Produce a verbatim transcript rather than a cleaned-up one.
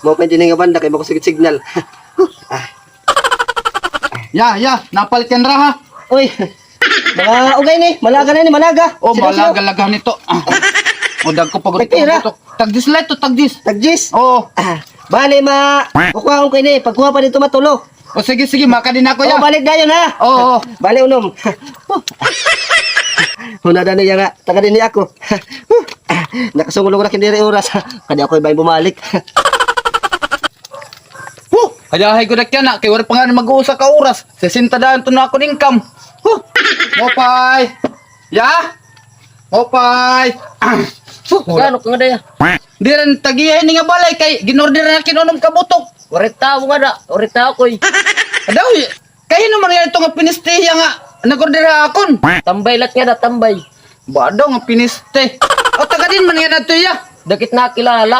Mao pa dinhi nga banda kay mao ko sigit signal. Ah. Ya, ya, napalit ka na ha? Uy. Mga ugay ni, malaga na ni, malaga. Oh, sige, malaga, sige. Laga nito. Ah. O, dagko pa gud. Tagdis la ito, tagdis. Tagdis? Oo. Ah, bali, ma, kukuhaon ko ini. Pagkuha pa dito matulo. O, sige, sige, makadi na ako, ya. O, balik dayon, ha? Oo, oo. Bali, unom. Hunada niya nga, taga dinhi ako. Nakasungulong ra kini diri oras. Kadi ako iba'y bumalik. Huh! Hayahay ko na kaya na, kay wala pa nga mag-uusa ka oras. Sesenta daan to na ako income. Huh! Mopay! Ya? Mopay! Ah! Huh! Gano ka nga daya? Di rin tagiya ini nga balay kay ginorder na kinunom ka butok. Warita mo nga da, warita ako eh. Adaw, kay hino man nga ito nga pinistiya nga nag-order ha akon? Tambay lat nga da, tambay. Ba daw nga piniste? O, taga din man nga na to, ya? Dakit na kilala.